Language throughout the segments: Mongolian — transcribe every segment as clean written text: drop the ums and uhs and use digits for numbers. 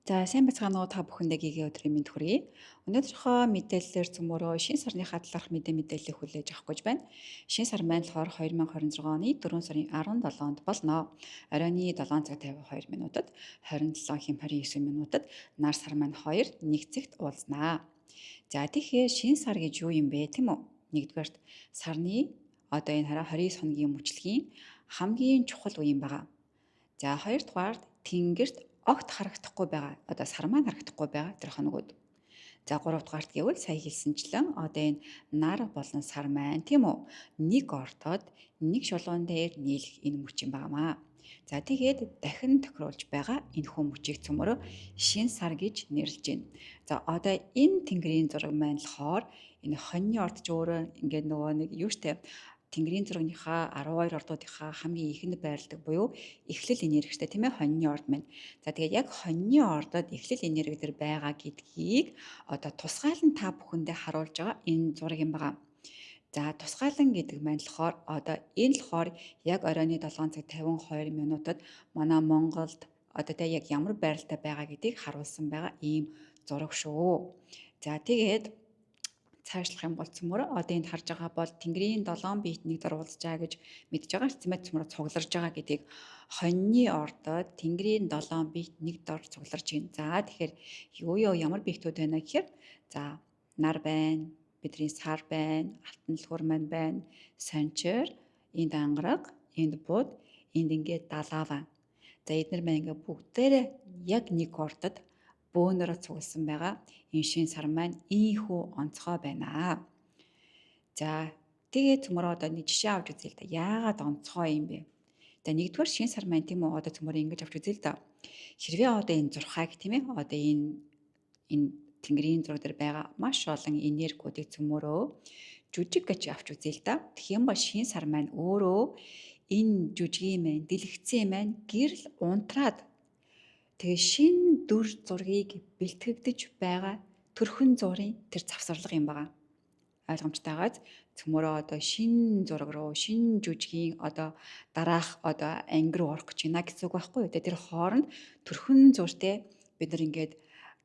За, сайн байцгаана уу, та бүхэндээ гэгээ өдрийн мэнд хүргэе. Өнөөдрийнхөө мэдээллээр цөмөрөө шинэ сарныхаа талаарх мэдээллийг хүлээж авах гэж байна. Шинэ сар маань болохоор 2026 оны 4 сарын 17-нд болно. Оройн 7 цаг 52 минутад 27 хэм 29 минутад нар сар маань 2 нэг цагт уулзнаа. За, тэгэхээр шинэ сар гэж юу юм бэ, тийм үү? Нэгдүгээрт сарны одоо энэ хараа 29 хоногийн мөчлөгийн хамгийн чухал үе юм байгаа. За, хоёрдугаарт тэнгэрт огт харагдахгүй байгаа. Одоо сар маань харагдахгүй байгаа тэр хоногуд. За, гуравдугаарт гэвэл сая хэлсэнчлэн одоо энэ нар болон сар маань, тийм үү, нэг ортод нэг шулуун дээр нийлэх энэ мөч юм байнамаа. За, тэгээд дахин тохируулж байгаа энэ хүн мөчийг цөмөрөө шин сар гэж нэрлэж байна. За, одоо энэ тэнгэрийн зураг маань болохоор энэ хоньны орд ч өөрөө ингээд нөгөө нэг юу штэ, Тэнгэрийн зурагныхаа 12 ордуудынхаа хамгийн ихэнд байрладаг буюу эхлэл энергичтэй, тийм ээ, хоньны орд маань. За, тэгээд яг хоньны ордод эхлэл энерги дээр байгаа гэдгийг одоо тусгаалan та бүхэндээ харуулж байгаа энэ зураг юм байгаа. За, тусгаалan гэдэг маань болохоор одоо энэ болохоор яг оройн 7 цаг 52 минутад манай Монголд одоо тэ яг ямар байралтай байгаа гэдгийг харуулсан байгаа ийм зураг шүү. За, тэгээд цаашлах юм бол цөмөр одоо энд харж байгаа бол Тэнгэрийн 7 биет нэг дор уулзж байгаа гэж мэдж байгаа ч тийм ээ, цөмөр цугларж байгаа гэдгийг хоньны ордод Тэнгэрийн 7 биет нэг дор цугларж байна. За, тэгэхээр юу юу ямар биетүүд байна гэхээр, за, нар байна, бидний сар байна, алтан түлхүүр маань байна, санчир, энд ангараг, энд буд, энд ингээд далаа байна. За, эднэр маань ингээд бүгдээрээ яг нэг ордод бөөнөрөө цугласан байгаа. Энэ шин сар маань ийхүү онцгой байна. За, тэгээд цөмөрөө одоо нэг жишээ авч үзье л да. Яагаад онцгой юм бэ? За, нэгдүгээр шин сар маань, тийм үү, одоо цөмөрөө ингэж авч үзье л да. Хэрвээ одоо энэ зурхайг, тийм ээ, одоо энэ тэнгэрийн зураг дээр байгаа маш олон энергиудыг цөмөрөө жүжиг гэж авч үзье л да. Тэгэх юм бол шин сар маань өөрөө энэ жүжигийн маань дэлгэцэн маань гэрэл унтраад тэгээ шин дүр зургийг бэлтгэгдэж байгаа төрхөн зургийн тэр завсарлага юм байгаа. Ойлгомжтойгоос цөмөрөө одоо шин зураг руу, шин жүжигийн одоо дараах одоо анги руу орох гэж байна гэсэн үг байхгүй юу? Тэгээ тэр хооронд төрхөн зуртэй бид нар ингээд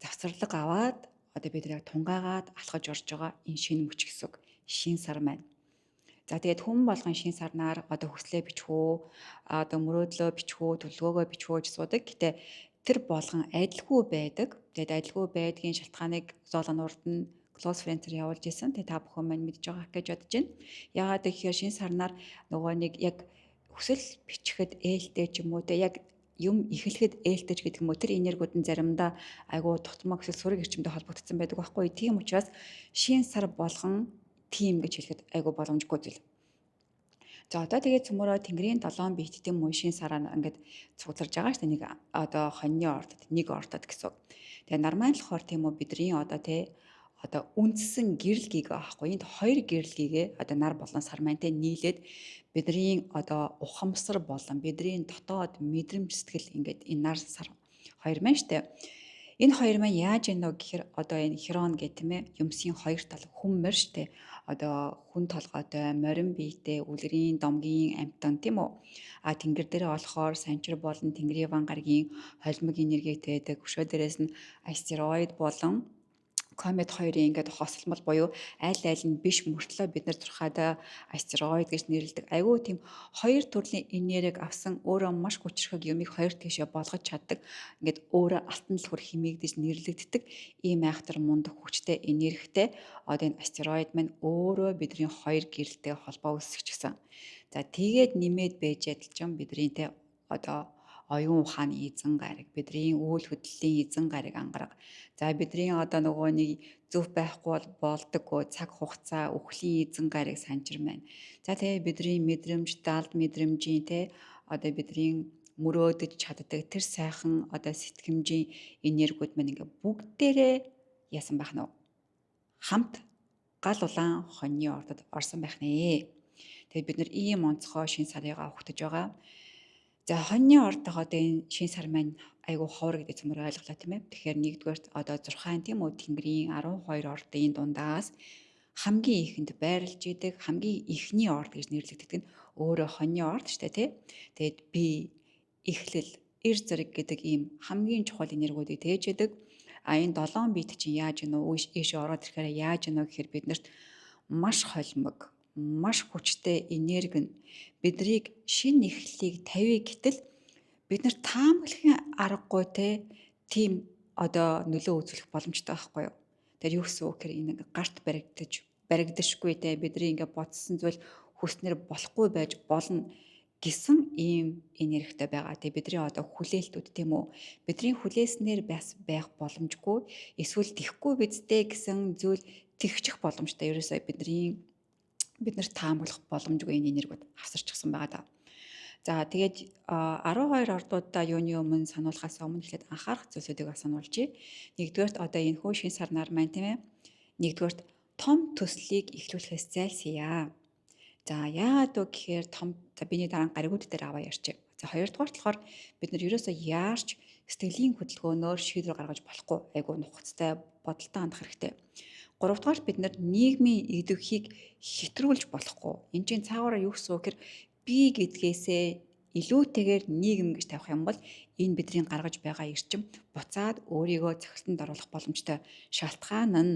завсарлага аваад одоо бид нар яг тунгаагаад алхаж орж байгаа энэ шинэ мөч гэсэн үг. Шин сар маань. За, тэгээд хүн болгон шин сарнаар одоо хүслээ бичих үү, одоо мөрөөдлөө бичих үү, төлөвлөгөөгөө бичих үү гэж асуудаг. Гэтэ тэр болгон адилгүй байдаг. Тэгээд адилгүй байдгийн шалтгааныг Зола нурд нь close friends-ээр явуулж исэн. Тэгээд та бүхэн маань мэдж байгаа гэж бодож байна. Яагаад гэхээр шин сарнаар нөгөө нэг яг хүсэл бичихэд ээлтэй ч юм уу, те, яг юм эхлэхэд ээлтэй ч гэдэг юм уу, тэр энергиуд нь заримдаа айгуу тогтмоо гэсэл сөрөг эрчимтэй холбогдсон байдаг байхгүй. Тийм учраас шин сар болгон тийм гэж хэлэхэд айгуу боломжгүй зүйл. За, одоо тэгээд цөмөрөө Тэнгэрийн 7 биетийн мөн шин сараа ингээд цугларж байгаа шүү дээ, нэг одоо хоньны ордод нэг ордод гэсэн үг. Тэгээ нар маань болохоор, тийм үү, бидний одоо тий одоо үндсэн гэрэл гэгээ аахгүй, энд хоёр гэрэл гэгээ одоо нар болон сар маань тий нийлээд бидний одоо ухамсар болон бидний дотоод мэдрэмж сэтгэл ингээд энэ нар сар хоёр маань штэ. Энэ хоёр маань яаж яах вэ гэхээр одоо энэ херон гэх, тийм ээ, юмсийн хоёр тал хүн морь штэ, одоо хүн толгойтой, морин биетэй, үлгэрийн домгийн амьтан, тийм үү? А тэнгэр дээрээ болохоор санчир болон тэнгэрийн ван гарагийн холимог энергийг тээдэг. Өшөө дээрээс нь астероид болон комет хоёрын ингээд хосолмол буюу аль аль нь биш мөртлөө бид нар зурхайдаа астероид гэж нэрлэдэг. Айгүй тийм хоёр төрлийн энерги авсан өөрөө маш хүчрхэг юмыг хоёр тийшээ болгож чаддаг. Ингээд өөрөө алтан түлхүүр химээгдэж нэрлэгддэг ийм айхтар мундаг хүчтэй энергитэй одоо энэ астероид маань өөрөө бидний хоёр гэрэлтэй холбоо үүсгэчихсэн. За, тэгээд нэмээд байж адилчан бидний те одоо оюун ухааны эзэн гариг, бидний үйл хөдлөлийн эзэн гариг ангараг. За, бидний одоо нөгөө нэг зөв байхгүй бол болдоггүй цаг хугацаа, үхлийн эзэн гариг санчир маань. За, тэгээ бидний мэдрэмж, далд мэдрэмжийн те одоо бидний мөрөөдөж чаддаг тэр сайхан одоо сэтгэмжийн энергиуд маань ингээ бүгдээрээ яасан байх нь вэ? Хамт гал улаан хоньны ордод орсон байх нэ. Тэгээд бид нар ийм онцгой шин сарыгаа өгтөж байгаа. За, хоньны ордох одоо энэ шин сар маань айгүй ховор гэдэг цөмөр ойлголоо, тийм ээ. Тэгэхээр нэгдүгээрт одоо зурхаан, тийм үү, Тэнгэрийн 12 ордын дундаас хамгийн ихэнд байрлаж идэг, хамгийн ихний орд гэж нэрлэгддэг нь өөрөө хоньны орд штэ, тий. Тэгээд би эхлэл эр зэрэг гэдэг ийм хамгийн чухал энергиудыг тээж яадаг. А энэ 7 бит чинь яаж гэнэ үү? Ийшээ ороод ирэхээр яаж гэнэ гэхээр биднэрт маш холимог, маш хүчтэй энерги нь биднийг шинэ эхлэлийг тавья гэтэл бид нар таамаглахын аргагүй те тийм одоо нөлөө үзүүлэх боломжтой байхгүй юу? Тэр юу гэсэн үг гэхээр энэ ингээ гарт баригдашгүй те бидний ингээ бодсон зүйл хүснээр болохгүй байж болно гэсэн ийм энергитэй байгаа. Тэгээ бидний одоо хүлээлтүүд тийм үү? Бидний хүлээснээр бас байх боломжгүй эсвэл тэхгүй бидтэй гэсэн зүйл тэгчих боломжтой. Ерөөсөө бид нар таамаглах боломжгүй энэ энергиуд авсарчихсан байгаа даа. За тэгээд 12 ордуудаа юуны өмнө сануулхаас өмнө эхлээд анхаарах зүйлсүүдийг бас сануулжээ. Нэгдүгээрт одоо энэ хөө шин сар нар маань тийм ээ. Нэгдүгээрт том төслийг эхлүүлэхээс зайлсхийя. За яагаад вэ гэхээр том за биний дараа гаригууд дээр аваа ярьчих. За хоёрдугаарт болохоор бид нар ерөөсөө яарч сэтгэлийн хөдөлгөөнөөр шийдвэр гаргаж болохгүй. Айгуу нухацтай бодолтой хандах хэрэгтэй. Гуравдугаарт бид нар нийгмийн идэвхийг хэтрүүлж болохгүй. Энд чинь цаагаараа юу гэсэн үг гэхээр би гэдгээсээ илүүтэйгээр нийгэм гэж тавих юм бол энэ бидний гаргаж байгаа эрчим буцаад өөрийгөө цохилтонд оруулах боломжтой. Шалтгаан нь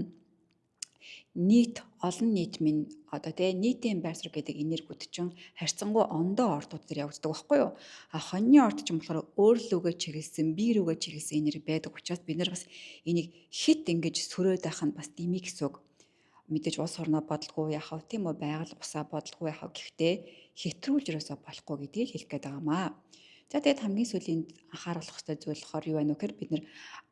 нийт олон нийт минь одоо тий нийтийн байр суурь гэдэг энергиуд чинь харьцангуй ондоо ордууд дээр явагддаг байхгүй юу? А хоньны орд чинь болохоор өөрлөгөө чиглэсэн, бие рүүгээ чиглэсэн энерги байдаг учраас бид нар бас энийг хит ингэж сөрөөд байх нь бас дэмий гэсэн үг. Мэдээж улс орноо бодлого яах вэ тийм үү? Байгаль усаа бодлого яах вэ? Гэхдээ хэтрүүлж ерөөсөө болохгүй гэдгийг хэлэх гээд байгаамаа. За тэгээд хамгийн сүүлийн анхааруулах хэрэгтэй зүйл болохоор юу байна вэ гэхээр бид нэр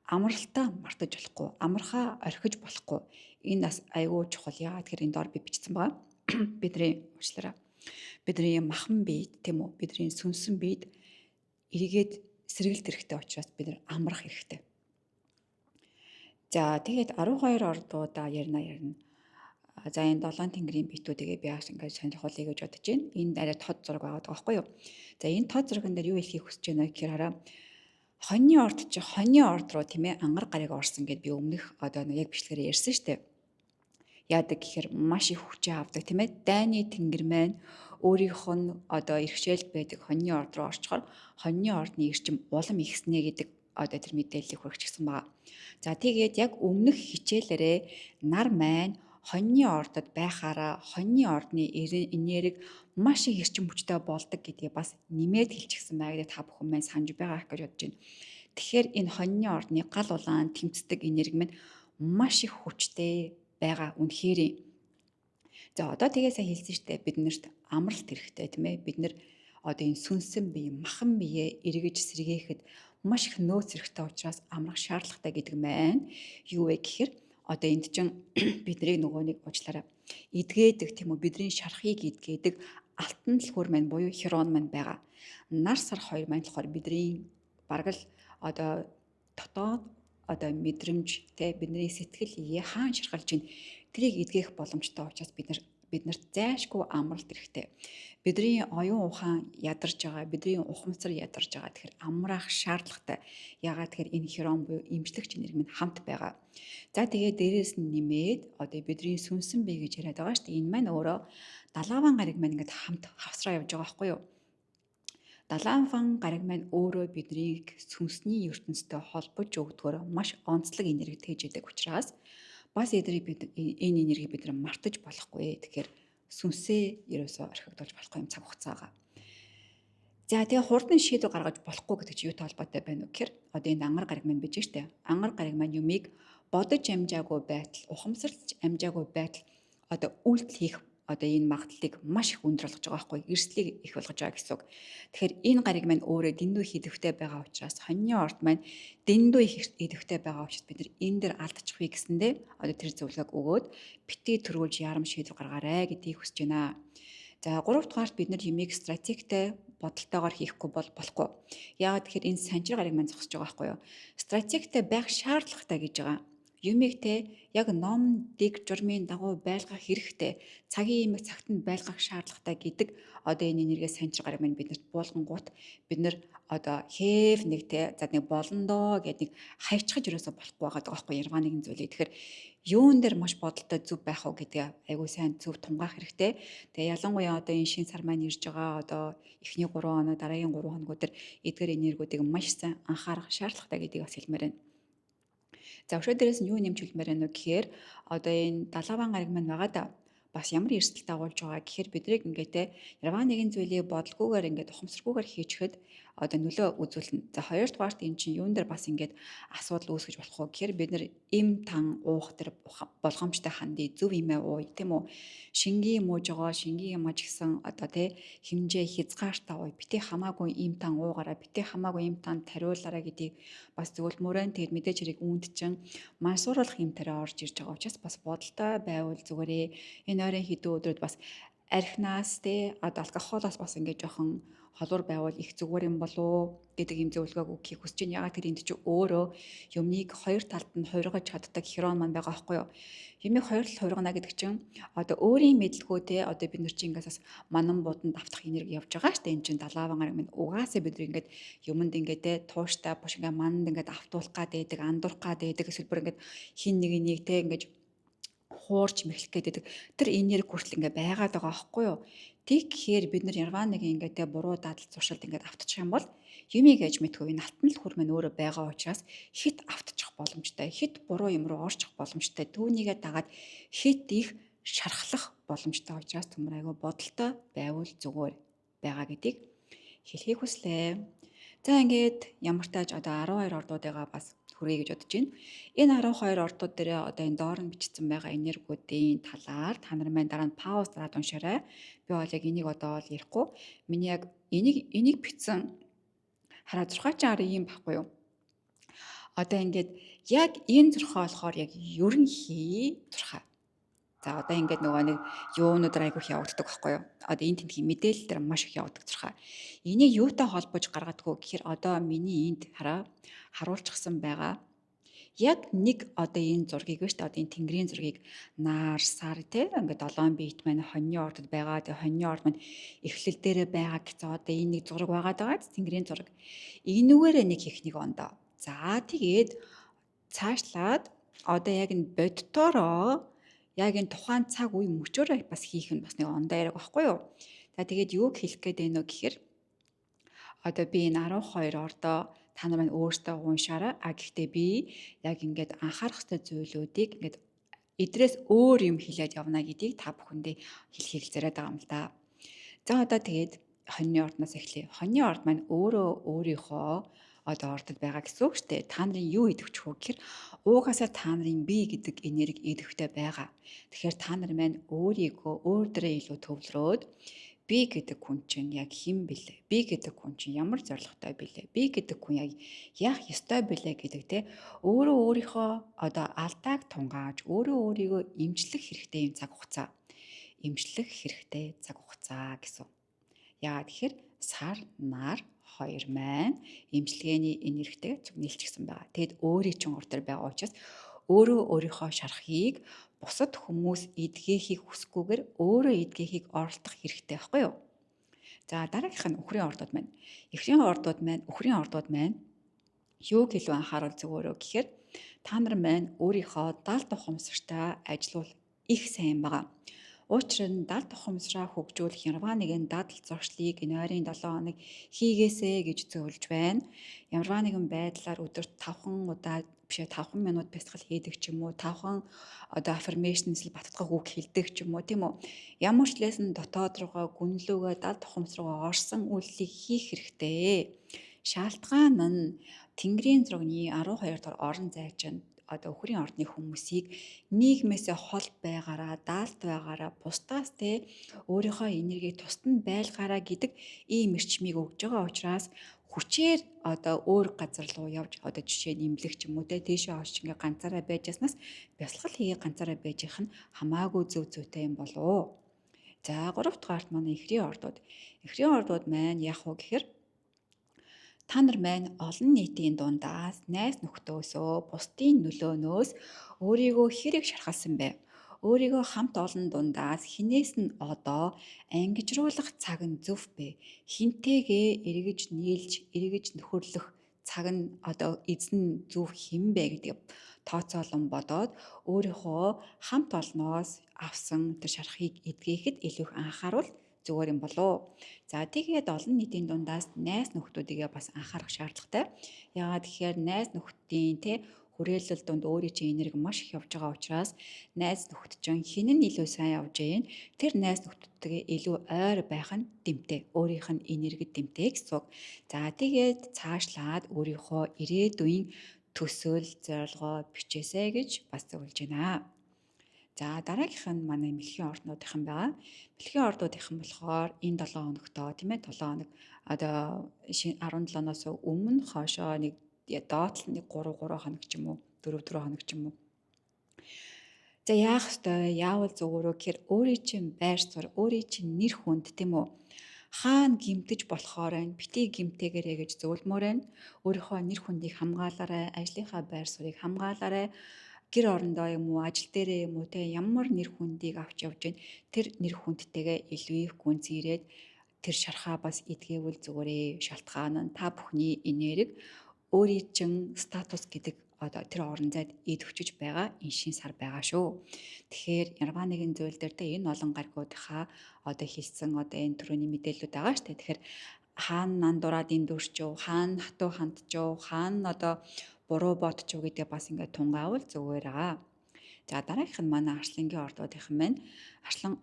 амралтаа мартаж болохгүй, амархаа орхиж болохгүй. Энэ бас айгүй чухал. Яагаад гэхээр энэ доор би бичсэн байгаа. Бидний уучлаарай. Бидний махан биед тийм үү? Бидний сүнсэн биед эргээд сэргэлт хэрэгтэй учраас бид нар амрах хэрэгтэй. За тэгээд 12 ордуудаа ярина. За энэ долоон тэнгэрийн битүүдийг би бас ингээд сонирхолъё гэж бодож байна. Энд арай тод зураг байгаа байхгүй юу? За энэ тод зурган дээр юу хэлхийг хүсэж байна гэхээр хараа хоньны орд чи хоньны орд руу тийм ээ ангар гарыг орсон гэд би өмнөх одоо нэг яг бичлэгээр ярьсан шүү дээ. Яадаг гэхээр маш их хүчээ авдаг тийм ээ. Дайны тэнгэр маань өөрийнх нь одоо иргэшээлд байдаг хоньны орд руу орчхоор хоньны ордны эрчим улам ихснэ гэдэг одоо тэр мэдээллийг хүргэчихсэн байгаа. За тэгээд яг өмнөх хичээлээрээ нар маань хоньны ордод байхаараа хоньны ордны энерги маш их эрчим хүчтэй болдог гэдгийг бас нэмээд хэлчихсэн байгаа гэдэг та бүхэн маань санаж байгаа гэж бодож байна. Тэгэхээр энэ хоньны ордны гал улаан тэмцдэг энерги маань маш их хүчтэй байгаа үнэхээр. За одоо тэгээ сая хэлсэн шүү дээ бид нарт амралт хэрэгтэй тийм ээ. Бид нар одоо энэ сүнсэн бие, махан биеэ эргэж сэргээхэд маш их нөөц хэрэгтэй учраас амрах шаардлагатай гэдэг маань юу вэ гэхээр одоо энд чинь бидний нөгөө нэг уучлаарай эдгээдэг тийм үү бидний шархыг эдгээдэг алтан түлхүүр маань буюу херон маань байгаа. Нар сар хоёр маань болохоор бидний бараг л одоо дотоод одоо мэдрэмж те бидний сэтгэл хаан шархалж байна тэрийг эдгэх боломжтой учраас бид нарт зайлшгүй амралт хэрэгтэй. Бидний оюун ухаан ядарч байгаа, бидний ухамсар ядарч байгаа. Тэгэхээр амрах шаардлагатай. Яагаад тэгэхээр энэ херон буюу имжлэгч энерги минь хамт байгаа. За тэгээд дээрээс нь нэмээд одоо бидний сүнсэн бие гэж яриад байгаа шүү дээ. Энэ маань өөрөө далааван гариг маань ингээд хамт хавсраа явж байгаа байхгүй юу? Далааван гариг маань өөрөө биднийг сүнсний ертөнцтэй холбож өгдгөөр маш онцлог энерги тээж идэг учраас бас эдрийг бид энэ энергийг бид нар мартаж болохгүй. Тэгэхээр сүнсээ ерөөсөө орхигдуулж болохгүй юм цаг хугацаагаа. За тэгээ хурдан шийдвэр гаргаж болохгүй гэдэг чинь юутай холбоотой байна вэ гэхээр одоо энэ ангар гариг маань биж штэ. Ангар гариг маань юмыг бодож амжаагүй байтал, ухамсарлаж амжаагүй байтал одоо үйлдэл хийх одоо энэ магадлалыг маш их өндөр болгож байгаа байхгүй, эрсдлийг их болгож байгаа гэсэн үг. Тэгэхээр энэ гариг маань өөрөө дэндүү их идэвхтэй байгаа учраас хоньны орд маань дэндүү их идэвхтэй байгаа учраас бид нар энэ дээр алдчихвээ гэсэндээ одоо тэр зөвлөгөөг өгөөд битгий төрүүлж ярам шийдвэр гаргаарай гэдгийг хүсэж байна. За 3 дугаарт бид нар юмыг стратегтэй бодолтойгоор хийхгүй бол болохгүй. Яагаад гэхээр энэ санчир гариг маань зогсож байгаа байхгүй юу? Стратегтэй байх шаардлагатай гэж байгаа. Юмыг те яг ном дэг журмын дагуу байлгах хэрэгтэй. Цагийн имийг цагт нь байлгах шаардлагатай гэдэг одоо энэ энерги санчир гараг маань биднэрт буулгангуут бид нар одоо хэв нэг те за нэг болондоо гэдэг нэг хайчхаж ерөөсө болохгүй байгаа байхгүй ярваа нэгэн зүйлийг. Тэгэхээр юун дээр маш бодолтой зөв байх уу гэдгээ айгуу сайн зөв тунгаах хэрэгтэй. Тэгээ ялангуяа одоо энэ шинэ сар маань ирж байгаа одоо эхний 3 хоног, дараагийн 3 хоногуд төр эдгээр энергиудыг маш сайн анхаарах шаардлагатай гэдгийг бас хэлмээр байна. За өшөө дээрээс нь юу нэмж хэлмээр байна вэ гэхээр одоо энэ далаван гараг маань байгаа да бас ямар эрсдэл дагуулж байгаа гэхээр бидрийг ингээд те ярваа нэгэн зүйлийг бодлогоогоор ингээд ухамсаргүйгээр хийчихэд одоо нөлөө үзүүлнэ. За хоёрдугаарт энэ чинь юун дээр бас ингээд асуудал үүсгэж болох вэ гэхээр бид нар эм тан уух тэр болгоомжтой хандъя, зөв имээ ууя тийм үү? Шингийн мууж байгаа, шингийн юм ч гэсэн одоо те хэмжээ хязгаартай ууя. Битээ хамаагүй эм тан уугаараа, битээ хамаагүй эм тан тариулаараа гэдгийг бас зөвлөмөр байна. Тэгээд мэдээж хэрэг үүнд чинь мансууруулах юм тариа орж ирж байгаа учраас бас бодолтой байвал зүгээрээ. Энэ ойрын хэдэн өдрүүд бас архинаас те одоо алкоголоос бас ингээд жоохон холуур байвал их зүгээр юм болов гэдэг юм зөвлөгөөг өгөхийг хүсэж байна. Ягаад тэр энд чи өөрөө юмныг хоёр талд нь хувиргаж чаддаг херон маань байгаа байхгүй юу? Юмыг хоёр талд хувиргана гэдэг чинь одоо өөрийн мэдлэгөө те одоо бид нар чинь ингээс бас манан буданд автах энерги явж байгаа шүү дээ. Энд чинь далааван гараг минь угаасаа бид нар ингээд юмд ингээд те тууштай буш ингээд мананд ингээд автуулах гад байдаг, андуурах гад байдаг, эсвэл бүр ингээд хин нэг нэг те ингээд хуурч мэхлэх гэдэг тэр энерги хүртэл ингээ байгаад байгаа байхгүй юу? Тэгэхээр бид нар ярваа нэг ингээ те буруу дадал зуршилд ингээд автчих юм бол юмыг аж мэдгүй энэ алтан л хүр мань өөрөө байгаа учраас хит автчих боломжтой, хит буруу юм руу орчих боломжтой, түүнийгээ дагаад хит их шархлах боломжтой учраас төмөр айгу бодолтой байвал зүгээр байгаа гэдгийг хэлхийг хүслээ. За ингээд ямар тааж одоо 12 ордуудыгаа бас хүргэе гэж бодож байна. Энэ 12 ордууд дээр одоо энэ доор нь бичсэн байгаа энергиудын талаар та нар маань дараа нь пауз дараад уншаарай. Би бол яг энийг одоо л ярихгүй. Миний яг энийг бичсэн хараа зурхаач ар юм байхгүй юу? Одоо ингээд яг энэ зурхаа болохоор яг ерөнхий зурхаа. За одоо ингээд нөгөө нэг юунуудаар айгүйх явагддаг байхгүй юу? Одоо энэ тентхийн мэдээлэл дээр маш их явагддаг зурхаа. Энийг юутай холбож гаргадаггүй гэхээр одоо миний энд хараа харуулчихсан байгаа. Яг нэг одоо энэ зургийг шүү дээ. Одоо энэ тэнгэрийн зургийг нар, сар тий ингээд долоон биет маань хоньны ордод байгаа. Тэгээ хоньны орд маань эхлэл дээрээ байгаа гэсэн одоо энэ нэг зураг байгаа даа тэнгэрийн зураг. Энүүгээрээ нэг хийх нэг ондоо. За тэгээд цаашлаад одоо яг энэ боддороо яг энэ тухайн цаг үе мөчөөрөө бас хийх нь бас нэг ондоо яриаг байхгүй юу? За тэгээд юуг хэлэх гээд байна вэ гэхээр одоо би энэ 12 ордоо та нар маань өөртөө уншаарай. А гэхдээ би яг ингээд анхаарах ёстой зүйлүүдийг ингээд эдрээс өөр юм хэлээд явна гэдгийг та бүхэндээ хэлхийг зэрэг байгаа юм л да. За одоо тэгээд хоньны ордноос эхлэе. Хоньны орд маань өөрөө өөрийнхөө одоо ордод байгаа гэсэн үг шүү дээ. Та нарын юу идэвчих вэ гэхээр уугаасаа та нарын бие гэдэг энерги идэвхтэй байгаа. Тэгэхээр та нар маань өөрийгөө өөр дээрээ илүү төвлөрөөд би гэдэг хүн чинь яг хэн бэлээ? Би гэдэг хүн чинь ямар зорилготой бэлээ? Би гэдэг хүн яг яах ёстой бэлээ гэдэг те өөрөө өөрийнхөө одоо алдааг тунгааж өөрөө өөрийгөө эмчлэх хэрэгтэй юм цаг хугацаа. Эмчлэх хэрэгтэй цаг хугацаа гэсэн. Яагаад тэгэхээр сар, нар хоёр маань эмчилгээний энергитэй зүг нийлчихсэн байгаа. Тэгэд өөрийн чинь ур дээр байгаа учраас өөрөө өөрийнхөө шарахыг бусад хүмүүс эдгээхийг хүсэхгүйгээр өөрөө эдгээхийг оролдох хэрэгтэй байхгүй юу? За дараагийнх нь үхрийн ордууд маань. Эхрийн ордууд маань, үхрийн ордууд маань юуг илүү анхаарал зөвөөрөө гэхээр та нар маань өөрийнхөө далд ухамсартай ажиллавал их сайн байгаа. Учир нь далд ухамсараа хөгжүүлэх ямарваа нэгэн дадал зуршлыг энэ ойрын 7 хоног хийгээсэй гэж зөвлөж байна. Ямарваа нэгэн байдлаар өдөрт 5 удаа бишээ 5 минут бясалгал хийдэг ч юм уу, 5 одоо affirmation эсвэл баттгах үг хэлдэг ч юм уу, тийм үү? Ямар ч лээсэн дотоод руугаа гүнлүүгээ далд ухамсар руугаа орсон үйлдэлийг хийх хэрэгтэй. Шалтгаан нь Тэнгэрийн зургийн 12 дахь орон зай чинь одоо өхрийн ордны хүмүүсийг нийгмээсээ хол байгаараа, даалт байгаараа, бусдаас те өөрийнхөө энергийг тусад нь байлгаараа гэдэг ийм эрчмийг өгж байгаа учраас хүчээр одоо өөр газар руу явж одоо жишээ нь имлэг ч юм уу те тийшээ очиж ингээ ганцаараа байж яснаас бясалгал хийгээ ганцаараа байж их нь хамаагүй зөв зүйтэй юм болов. За 3 дугаарт манай эхрийн ордууд. Эхрийн ордууд маань яах вэ гэхээр Та нар маань олон нийтийн дундаас найз нөхдөөсөө бусдын нөлөөнөөс өөрийгөө хэрэг шархалсан бэ? Өөрийгөө хамт олон дундаас хинээс нь одоо ангижруулах цаг нь зөв бэ? Хинтэйгээ эргэж нийлж, эргэж нөхөрлөх цаг нь одоо эзэн зөв хэн бэ гэдгийг тооцоолон бодоод өөрийнхөө хамт олноос авсан тэр шархыг эдгээхэд илүү их анхааруул зүгээр юм болов. За тэгээд олон нийтийн дундаас найз нөхдүүдийгээ бас анхаарах шаардлагатай. Яагаад гэхээр найз нөхдийн те хүрээлэл дунд өөрийн чинь энерги маш их явж байгаа учраас найз нөхөд чинь хэн нь илүү сайн явж гин тэр найз нөхдөдтэйгээ илүү ойр байх нь дэмтэй. Өөрийнх нь энерги дэмтэй гэсэн үг. За тэгээд цаашлаад өөрийнхөө ирээдүйн төсөөл зорилгоо бичээсэй гэж бас зөвлөж байна. За дараагийнх нь манай мэлхийн орднуудынхан байгаа. Мэлхийн ордуудынхан болохоор энэ 7 хоногтоо тийм ээ 7 хоног одоо 17-оос өмнө хойшоо нэг доотлол нэг 3 3 хоног ч юм уу 4 4 хоног ч юм уу. За яах ёстой яавал зүгээр үү гэхээр өөрийн чинь байр суурь, өөрийн чинь нэр хүнд тийм үү хаана гимтэж болохоор байна, бити гимтээгээрэй гэж зөвлөмөр байна. Өөрийнхөө нэр хүндийг хамгаалаарай, ажлынхаа байр суурийг хамгаалаарай. Гэр орондоо юм уу, ажил дээрээ юм уу те ямар нэр хүндийг авч явж гин тэр нэр хүндтэйгээ илүү их гүнзгийрээд тэр шархаа бас эдгээвэл зүгээрээ. Шалтгаан нь та бүхний энерги өөрийн чин статус гэдэг одоо тэр орон зайд идэвхжиж байгаа энэ шин сар байгаа шүү. Тэгэхээр ямарваа нэгэн зүйл дээр те энэ олон гаригуудынхаа одоо хэлсэн одоо энэ төрөний мэдээллүүд байгаа шүү дээ. Тэгэхээр хаана нандураад эндүрчв, хаана хатуу хандчив, хаана одоо буруу бодчив гэдэг бас ингээд тунгаавал зүгээр аа. За дараагийнх нь манай арслангийн ордуудынхан байна.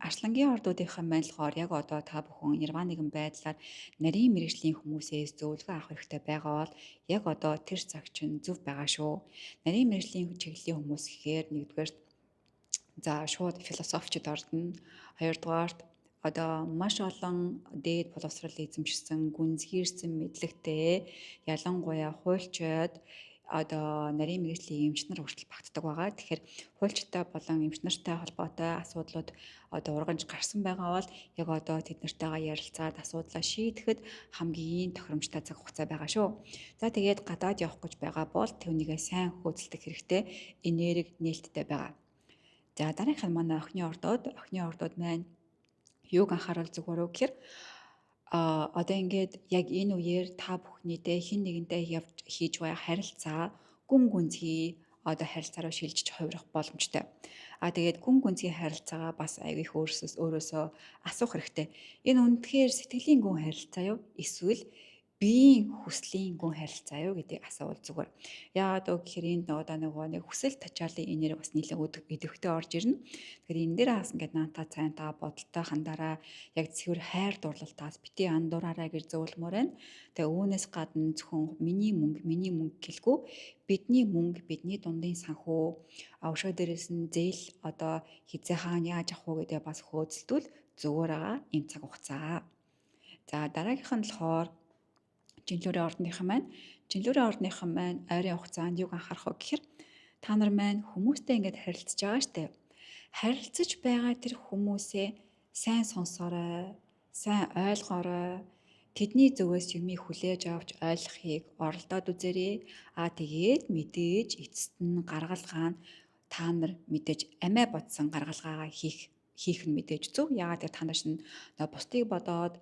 Арслангийн ордуудынхан маань болохоор яг одоо та бүхэн нирваа нэгэн байдлаар нарийн мэрэгжлийн хүмүүсээс зөвлөгөө авах хэрэгтэй байгаа бол яг одоо тэр цаг чинь зөв байгаа шүү. Нарийн мэрэгжлийн чиглэлийн хүмүүс гэхээр нэгдүгээр за шууд философчд ордно. Хоёрдугаарт одоо маш олон дээд боловсрал эзэмшсэн, гүнзгийрсэн мэдлэгтэй, ялангуяа хуульчид одоо нарийн мэргэжлийн эмч нар хүртэл багтдаг байгаа. Тэгэхээр хуульчтай болон эмч нартай холбоотой асуудлууд одоо ургамж гарсан байгаа бол яг одоо тэд нартайгаа ярилцаад асуудлаа шийдэхэд хамгийн тохиромжтой цаг хугацаа байгаа шүү. За тэгээд гадаад явах гэж байгаа бол түүнийгээ сайн хөөцөлдөх хэрэгтэй, энерги нээлттэй байгаа. За дараагийнх нь манай охины ордууд, охины ордууд маань юуг анхааруул зүгээр үү гэхээр одоо ингээд яг энэ үеэр та бүхнийдээ хин нэгэнтэй явж хийж байгаа харилцаа гүн гүнзгий одоо харилцаа руу шилжиж хувирах боломжтой. А тэгээд гүн гүнзгий харилцаагаа бас аягүй их өөрөөсөө асуух хэрэгтэй. Энэ үнэхээр сэтгэлийн гүн харилцаа юу? Эсвэл биеийн хүслийн гүн харилцаа юу гэдгийг асуувал зүгээр. Яагаад вэ гэхээр энд нөгөө нэг хүсэл тачаалын энерги бас нэлээд идэвхтэй орж ирнэ. Тэгэхээр энэ дээр бас ингээд наанта цайнтаа бодолтой хандараа яг цэвэр хайр дурлалтаас бити андуураарай гэж зөвлөмөр байна. Тэгээ үүнээс гадна зөвхөн миний мөнгө, миний мөнгө гэлгүй бидний мөнгө, бидний дундын санхүү, өшөө дээрээс нь зээл одоо хизээ хаана яаж авах уу гэдгээ бас хөөцөлдвөл зүгээр байгаа ийм цаг хугацаа. За дараагийнх нь болохоор Жинлүүрийн ордныхан маань. Жинлүүрийн ордныхан маань ойрын хугацаанд юг анхаарах вэ гэхээр та нар маань хүмүүстэй ингээд харилцаж байгаа штэ. Харилцаж байгаа тэр хүмүүсээ сайн сонсоорой, сайн ойлгоорой. Тэдний зүгээс юмыг хүлээж авч ойлгохыг оролдоод үзээрэй. Аа тэгээд мэдээж эцэст нь гаргалгаа нь та нар мэдээж амиа бодсон гаргалгаагаа хийх нь мэдээж зөв. Яагаад гэвэл та нар шинэ бусдыг бодоод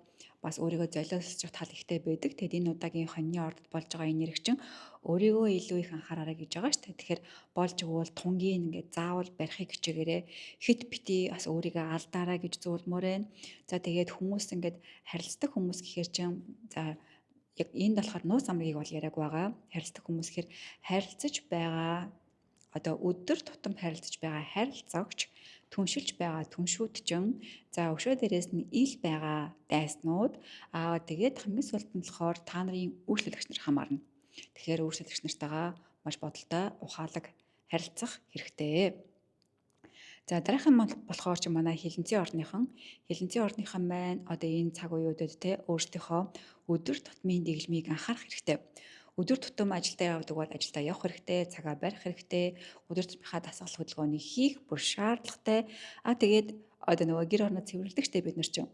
бас өөрийгөө золиослох тал ихтэй байдаг. Тэгэд энэ удаагийн хоньны ордод болж байгаа энерги чинь өөрийгөө илүү их анхаараарай гэж байгаа шүү дээ. Тэгэхээр болж өгвөл тунгийн ингээд заавал барихыг хичээгээрэй. Хит бити бас өөрийгөө алдаарай гэж зөвлөмөр байна. За тэгээд хүмүүс ингээд харилцдаг хүмүүс гэхээр чинь за яг энд болохоор нууц амрыг бол яриаг байгаа. Харилцдаг хүмүүс гэхээр харилцаж байгаа одоо өдөр тутам харилцаж байгаа харилцагч, түншилж байгаа түншүүд чинь за өшөө дээрээс нь ил байгаа дайснууд аа тэгээд хамгийн сүүлд нь болохоор та нарын үйлчлэгч нар хамаарна. Тэгэхээр үйлчлэгч нартайгаа маш бодолтой, ухаалаг харилцах хэрэгтэй. За дараагийн нь болохоор чи манай хилэнцгийн орныхан маань одоо энэ цаг үеүүдэд те өөрсдийнхөө өдөр тутмын дэглэмийг анхаарах хэрэгтэй. Өдөр тутам ажилдаа явдаг бол ажилдаа явах хэрэгтэй, цагаа барих хэрэгтэй, өдөр тутмынхаа дасгал хөдөлгөөнийг хийх бүр шаардлагатай. А тэгээд одоо нөгөө гэр орноо цэвэрлэдэг штэ бид нар чинь.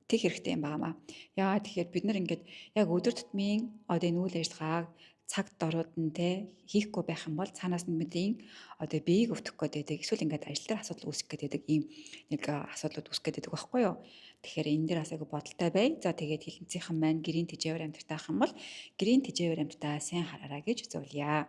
Тэг хэрэгтэй юм байна. Яагаад тэгэхээр бид нар ингээд яг өдөр тутмын одоо энэ үйл ажиллагааг цаг дорууд нь те хийхгүй байх юм бол цаанаас нь бидний одоо биеийг өвтгөх гээд байдаг, эсвэл ингээд ажил дээр асуудал үүсгэх гээд байдаг ийм нэг асуудлууд үүсгэх гээд байдаг байхгүй юу? Тэгэхээр энэ дээр бас айгу бодолтой бай. За тэгээд хилэнцийнхэн маань гэрийн тэжээвэр амьттай ах юм бол гэрийн тэжээвэр амьтдаа сайн хараарай гэж зөвлөе.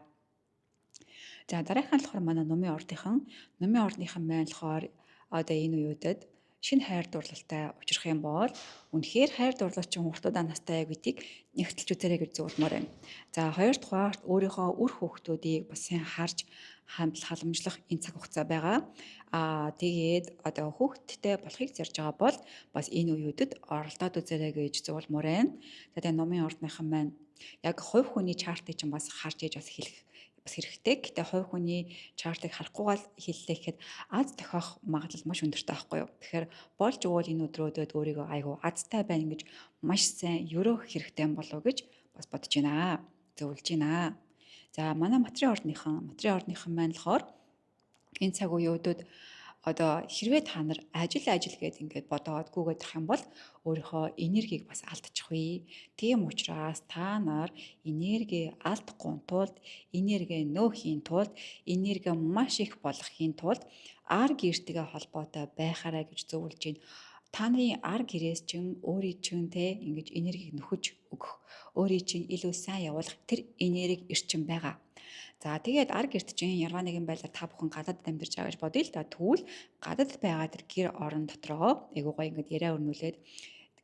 За дараагийнх нь болохоор манай нумын ордынхан маань болохоор одоо энэ үеүүдэд шинэ хайр дурлалтай учрах юм бол үнэхээр хайр дурлал чинь уртудаа настай гэдгийг нэгтэлж үзээрэй гэж зөвлөмөр байна. За хоёрдугаарт өөрийнхөө үр хүүхдүүдийг бас сайн харж халамжлах энэ цаг хугацаа байгаа. Тэгээд одоо хүүхэдтэй болохыг зорж байгаа бол бас энэ үеүүдэд оролдоод үзээрэй гэж зөвлөмөр байна. За тэгээ нумын ордныхан маань яг хувь хүний чартыг чинь бас харж ээж бас хэлэх бас хэрэгтэй. Гэтэ хувь хүний чартыг харахгүйгээр хэллээ гэхэд аз тохиох магадлал маш өндөртэй байхгүй юу? Тэгэхээр болж өгвөл энэ өдрүүдэд өөрийгөө айгүй азтай байна гэж маш сайн ерөөх хэрэгтэй болов гэж бас бодож байна. Зөвлөж байна. За манай матрийн ордныхан маань болохоор энэ цаг үеүүдэд одоо хэрвээ та нар ажил гээд ингээд бодоод гүгээд ах юм бол өөрийнхөө энергийг бас алдчих вэ. Тийм учраас та нар энерги алдахгүй тулд, энерги нөөхийн тулд, энерги маш их болгохын тулд ар гэртэйгээ холбоотой байхаарай гэж зөвлөж байна. Та нарын ар гэрээс чинь өөрийн чинь те ингэж энергийг нөхөж өгөх, өөрийн чинь илүү сайн явуулах тэр энерги эрчим байгаа. За тэгээд ар гэрт чинь ярва нэгэн байдлаар та бүхэн гадаадд амьдарч байгаа гэж бодъё л да. Тэгвэл гадаадд байгаа тэр гэр орон дотроо айгуу гоё ингээд яриа өрнүүлээд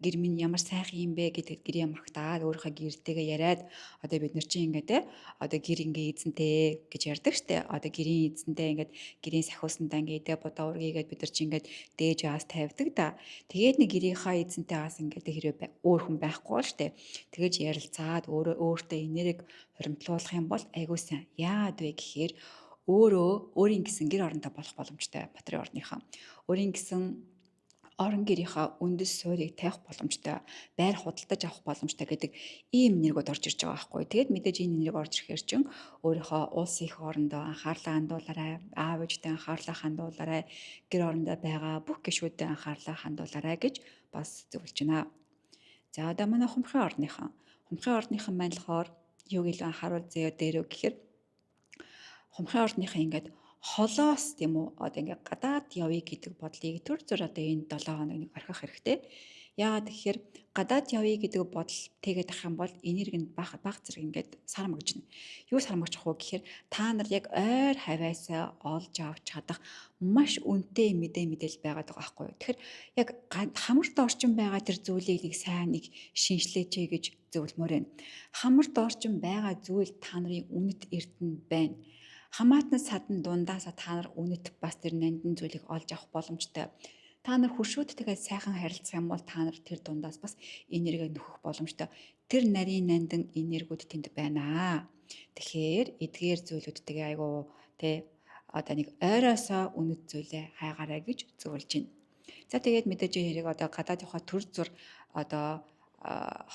гэр минь ямар сайхан юм бэ гэдэг гэрээ магтаад өөрийнхөө гэртэйгээ яриад одоо бид нар чинь ингээд те одоо гэр ингээ эзэнтэй гэж ярьдаг штэ. Одоо гэрийн эзэнтэй ингээд гэрийн сахиусандаа ингээ идэ бодоо үргээгээд бид нар чинь ингээд дээж аас тавьдаг да. Тэгээд нэг гэрийнхаа эзэнтэй аас ингээд хэрвээ өөр хүн байхгүй бол штэ. Тэгэж ярилцаад өөрөө өөртөө энерги хуримтлуулах юм бол айгуу сайн. Яагаад вэ гэхээр өөрөө өөрийн гэсэн гэр оронтой болох боломжтой Батрын орныхоо. Өөрийн гэсэн орон гэрийнхаа үндэс суурийг тавих боломжтой, байр худалдаж авах боломжтой гэдэг ийм энергиуд орж ирж байгаа байхгүй. Тэгээд мэдээж энэ энерги орж ирэхээр чинь өөрийнхөө улс их орондоо анхаарлаа хандуулаарай, аав ээжтэй анхаарлаа хандуулаарай, гэр орондоо байгаа бүх гишүүдэд анхаарлаа хандуулаарай гэж бас зөвлөж байна. За одоо манай хумхын ордныхан маань болохоор юуг илүү анхааруул заяа дээрөө гэхээр хумхын ордныхан ингээд холоос тийм үү одоо ингээд гадаад явъя гэдэг бодлыг төр зур одоо энэ 7 хоног нэг орхих хэрэгтэй. Яагаад гэхээр гадаад явъя гэдэг бодол тэгээд ах юм бол энерги нь баг зэрэг ингээд сармагжна. Юу сармагчих вэ гэхээр та нар яг ойр хаваасаа олж авч чадах маш үнэтэй мэдээлэл байгаад байгаа байхгүй юу. Тэгэхээр яг хамарт орчин байгаа тэр зүйлийг нэг сайн нэг шинжилээч гэж зөвлөмөр байна. Хамарт орчин байгаа зүйл та нарын үнэт эрдэнэ байна. Хамаатан садан дундаасаа та нар үнэт бас тэр нандин зүйлийг олж авах боломжтой. Та нар хөршүүдтэйгээ сайхан харилцах юм бол та нар тэр дундаас бас энерги нөхөх боломжтой. Тэр нарийн нандин энергиуд тэнд байна. Тэгэхээр эдгээр зүйлүүдтэйгээ айгуу тэ одоо нэг ойроосоо үнэт зүйлээ хайгаарай гэж зөвлөж байна. За тэгээд мэдээж хэрэг одоо гадаад явахаа төр зур одоо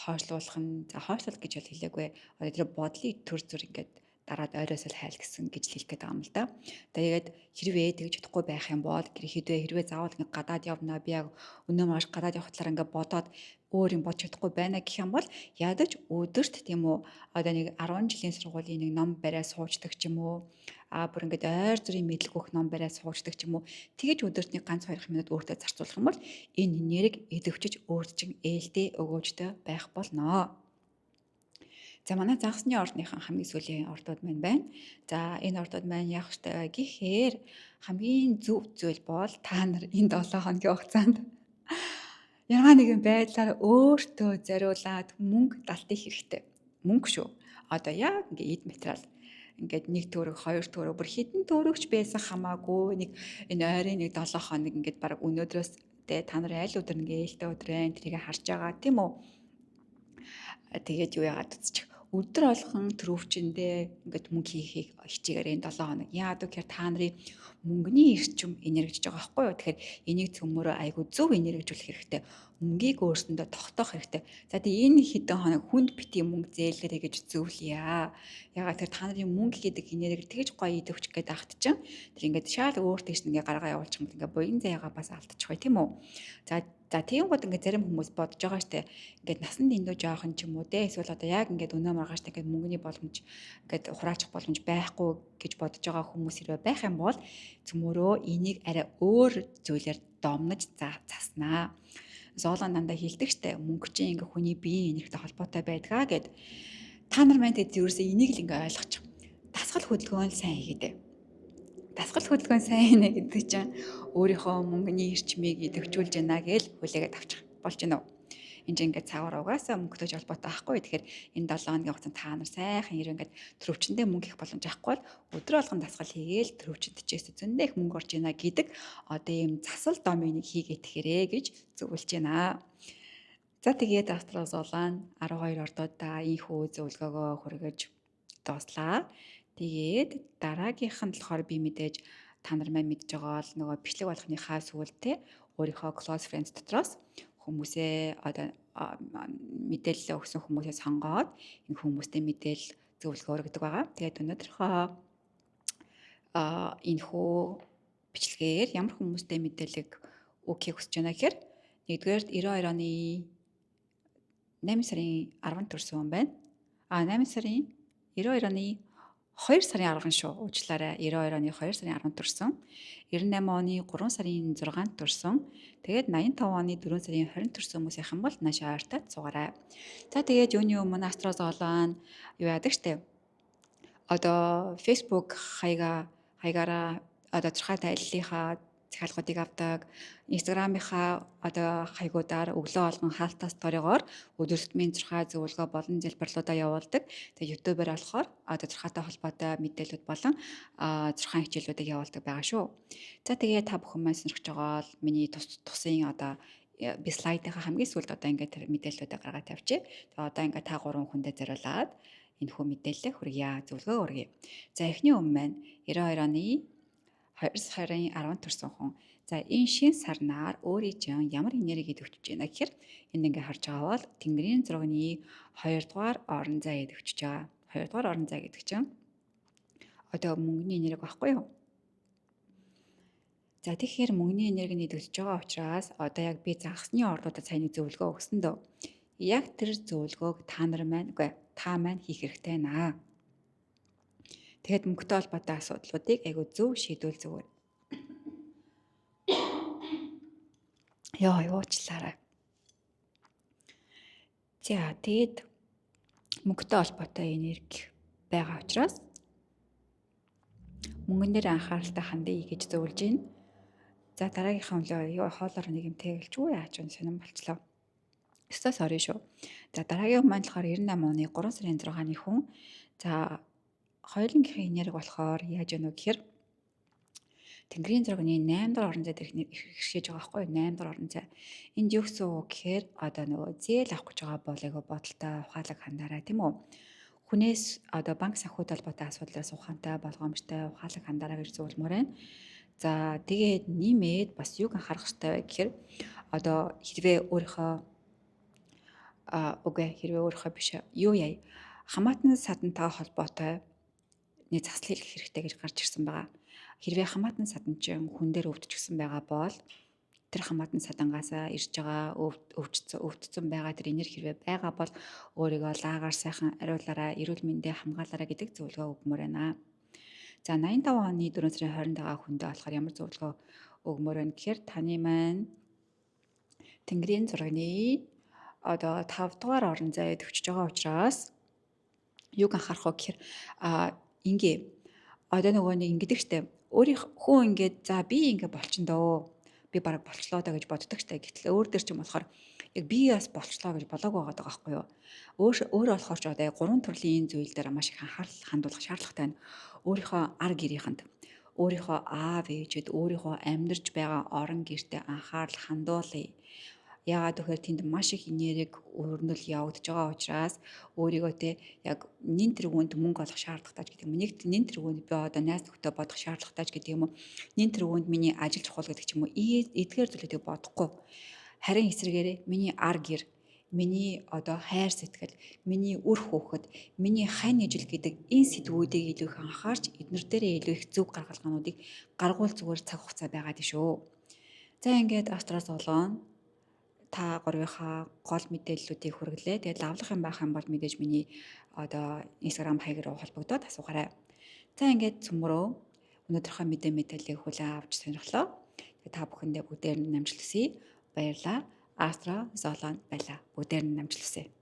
хойшлуулах нь за хойшлол гэж бол хэлээгүй. Одоо тэр бодлыг төр зур ингээд дараад ойроос л хайл гэсэн гэж хэлэх гээд байгаа юм л да. Тэгээд хэрвээ тэгж чадахгүй байх юм бол хэрвээ заавал ингээд гадаад явна би яг өнөө маргааш гадаад явах талаар ингээд бодоод өөр юм бодож чадахгүй байна гэх юм бол ядаж өдөрт тийм үү одоо нэг 10 жилийн сургуулийн нэг ном бариа суучдаг ч юм уу бүр ингээд ойр зүрийн мэдлэг өгөх ном бариа суучдаг ч юм уу тэгэж өдөрт нэг ганц 2 минут өөртөө зарцуулах юм бол энэ энерги идэвхжиж өөрт чинь ээлтэй өгөөжтэй байх болно. За манай загасны ордныхан хамгийн сүүлийн ордууд маань байна. За энэ ордууд маань яах вэ гэхээр хамгийн зөв зүйл бол та нар энэ 7 хоногийн хугацаанд ямар нэгэн байдлаар өөртөө зориулаад мөнгө далтах хэрэгтэй. Мөнгө шүү. Одоо яг ингээ эд материал ингээд 1 төгрөг, 2 төгрөг бүр хэдэн төгрөгч байсан хамаагүй нэг энэ ойрын нэг 7 хоног ингээд баг өнөөдрөөс та нар аль өдөр ингээ ээлтэй өдөр байна тэрийг харж байгаа тийм үү? Тэгээд юу яагаад үзчих. Өдөр болгон төрөвчөндөө ингээд мөнгө хийхийг хичээгээрэй энэ 7 хоног. Яагаад гэхээр та нарын мөнгөний эрчим энергижж байгаа байхгүй юу? Тэгэхээр энийг цөмөрөө айгүй зөв энергижүүлэх хэрэгтэй. Мөнгийг өөрсөндөө тогтоох хэрэгтэй. За тэгээ энэ хэдэн хоног хүнд бити мөнгө зээлээрэй гэж зөвлөе. Яагаад тэгэхээр та нарын мөнгө гэдэг энерги тэгж гоё идэвхчих гээд ахт чинь тэр ингээд шал өөр тийш ингээ гаргаа явуулчих юм бол ингээ буян заяагаа бас алдчих бай тийм үү? За За тийм гот ингээд зарим хүмүүс бодож байгаа штэ. Ингээд насан дэндүү жоохон ч юм уу те. Эсвэл одоо яг ингээд өнөө маргааш та ингээд мөнгөний боломж ингээд хураачих боломж байхгүй гэж бодож байгаа хүмүүс хэрвээ байх юм бол цөмөрөө энийг арай өөр зүйлээр домнож заснаа. Зоолон дандаа хилдэг штэ. Мөнгө чинь ингээд хүний биеийн энергитэй холбоотой байдгаа гэд. Та нар маань тэд ерөөсөө энийг л ингээд ойлгочих. Дасгал хөдөлгөөн л сайн хийгээд. Дасгал хөдөлгөөн сайн хийнэ гэдэг чинь өөрийнхөө мөнгөний эрчмийг идэвхжүүлж байна гэж хүлээгээд авчих болж байна уу? Энд чинь ингээд цагаар угаасаа мөнгөтэй холбоотой байхгүй. Тэгэхээр энэ 7 хоногийн хугацаанд та нар сайхан ирээ ингээд төрөвчөндөө мөнгө их боломж авахгүй бол өдөр болгон дасгал хийгээл төрөвчөнд чээс зөндөө их мөнгө орж байна гэдэг одоо ийм засал доминыг хийгээд тэрэ гэж зөвлөж байна. За тэгээд Астрозолан 12 ордуудаа ийхүү зөвлөгөөгөө хүргэж дууслаа. Тэгээд дараагийнх нь болохоор би мэдээж та нар маань мэдж байгаа л нөгөө бичлэг болгохныхаа сүүлдээ өөрийнхөө close friends дотроос хүмүүсээ одоо мэдээлэл өгсөн хүмүүсээ сонгоод энэ хүмүүстэй мэдээлэл зөвлөгөө өргөдөг байгаа. Тэгээд өнөөдрийнхөө энэхүү бичлэгээр ямар хүмүүстэй мэдээлэл өгөхийг хүсэж байна гэхээр нэгдүгээр 92 оны 8 сарын 10-нд төрсөн хүн байна. 8 сарын 92 оны 2 сарын 10 шүү. Уучлаарай. 92 оны 2 сарын 10-нд төрсөн. 98 оны 3 сарын 6-нд төрсөн. Тэгээд 85 оны 4 сарын 20-нд төрсөн хүмүүс яхан бол наашаа ойртоод суугаарай. За тэгээд юуны өмнө Астрозолон юу яадаг штэ. Одоо Facebook хаягаараа одоо тодорхой тайллынхаа захиалгуудыг авдаг. Instagram-ийнхаа одоо хаягуудаар өглөө болгон хаалтаа story-гоор өдөр тутмын зурхай зөвлөгөө болон залбирлуудаа явуулдаг. Тэгээ YouTube-аар болохоор одоо зурхайтай холбоотой мэдээлэлүүд болон зурхайн хичээлүүдийг явуулдаг байгаа шүү. За тэгээ та бүхэн маань сонирхож байгаа бол миний тусын одоо би слайдынхаа хамгийн сүүлд одоо ингээд тэр мэдээллүүдээ гаргаад тавьчих. Тэгээ одоо ингээд та гурван хүндээ зориулаад энэ хүү мэдээлэлээ хүргье. Зөвлөгөө хүргье. За эхний өмнө маань 92 оны 2 сарын 10-нд төрсөн хүн. За энэ шин сарнаар өөрийн чинь ямар энерги идэвхжиж байна гэхээр энд ингээ харж байгаа бол Тэнгэрийн зургийн 2 дугаар орон зай идэвхжиж байгаа. 2 дугаар орон зай гэдэг чинь одоо мөнгөний энерги байхгүй юу? За тэгэхээр мөнгөний энерги нь идэвхжиж байгаа учраас одоо яг би загасны орлуудад сайн нэг зөвлөгөө өгсөн дөө. Яг тэр зөвлөгөөг та нар маань үгүй та маань хийх хэрэгтэй наа. Тэгээд мөнгөтэй холбоотой асуудлуудыг айгүй зөв шийдвэл зүгээр. Йоо, уучлаарай. За тэгээд мөнгөтэй холбоотой энерги байгаа учраас мөнгөн дээр анхааралтай хандъя гэж зөвлөж байна. За дараагийнхаа өглөө юу хоолоор нэг юм тэгэлжгүй яаж вэ сонирн болчлоо. Өстой sorry шүү. За дараагийн маань болохоор 98 оны 3 сарын 6-ны хүн. За хоёулынгийнхээ энерги болохоор яаж яах вэ гэхээр Тэнгэрийн зургийн 8 дахь орон зай дээр хэрхэж байгаа байхгүй юу? 8 дахь орон зай. Энд юу гэсэн үг гэхээр одоо нөгөө зээл авах гэж байгаа бол айгүй бодолтой, ухаалаг хандаарай тийм үү? Хүнээс одоо банк санхүүтэй холбоотой асуудлаас ухаантай, болгоомжтой, ухаалаг хандаарай гэж зөвлөмөр байна. За тэгээд нэмээд бас юуг анхаарах хэрэгтэй вэ гэхээр одоо хэрвээ өөрийнхөө үгүй хэрвээ өөрийнхөө биш юу яа хамаатан садантайгаа холбоотой нэг засал хийх хэрэгтэй гэж гарч ирсэн байгаа. Хэрвээ хамаатан садан чинь хүн дээр өвдчихсэн байгаа бол тэр хамаатан садангаасаа ирж байгаа өвдсөн байгаа тэр энерги хэрвээ байгаа бол өөрийгөө лагаар сайхан ариулаарай, эрүүл мэндээ хамгаалаарай гэдэг зөвлөгөө өгмөр байна. За 85 оны 4 сарын 20-нд байгаа хүндээ болохоор ямар зөвлөгөө өгмөр байна гэхээр таны маань Тэнгэрийн зургийн одоо 5 дугаар орон зай төвчж байгаа учраас юг анхаарах вэ гэхээр ингээ одоо нөгөө нэг ингэдэг штэ өөрийнх хүн ингээд за би ингээ болчин дөө би бараг болчлоо даа гэж боддог штэ. Гэтэл өөр дээр ч юм болохоор яг би бас болчлоо гэж болоог байгаа байхгүй юу. Өөр болохоор ч одоо гурван төрлийн энэ зүйл дээр маш их анхаарал хандуулах шаардлагатай байна. Өөрийнхөө ар гэрийнхэнд, өөрийнхөө аав ээжэд, өөрийнхөө амьдарч байгаа орон гэртээ анхаарал хандуулъя. Яагаад гэвэл тэнд маш их энерги өрнөл явагдаж байгаа учраас өөрийгөө те яг нин тэргуунд мөнгө олох шаардлагатай ч гэдэг юм. Нэг нин тэргуунд би одоо найз нөхдөд бодох шаардлагатай ч гэдэг юм уу. Нин тэргуунд миний ажил чухал гэдэг ч юм уу. Эдгээр зүйлүүдийг бодохгүй. Харин эсрэгээрээ миний ар гэр, миний одоо хайр сэтгэл, миний үр хүүхэд, миний хань ижил гэдэг энэ сэдвүүдийг илүү их анхаарч эднэр дээрээ илүү их зөв гаргалгаануудыг гаргуул зүгээр цаг хугацаа байгаа дээ шүү. За ингээд Австрал золон Та гурвынхаа гол мэдээллүүдийг хүргэлээ. Тэгээд лавлах юм байх юм бол мэдээж миний одоо Instagram хаяг руу холбогдоод асуугаарай. За, ингээд цөмөрөө өнөөдрийнхөө мэдээллийг хүлээн авч сонирхлоо. Тэгээд та бүхэндээ бүгдээр нь амжилт хүсье. Баярлалаа. Астра Золон байла. Бүгдээр нь амжилт хүсье.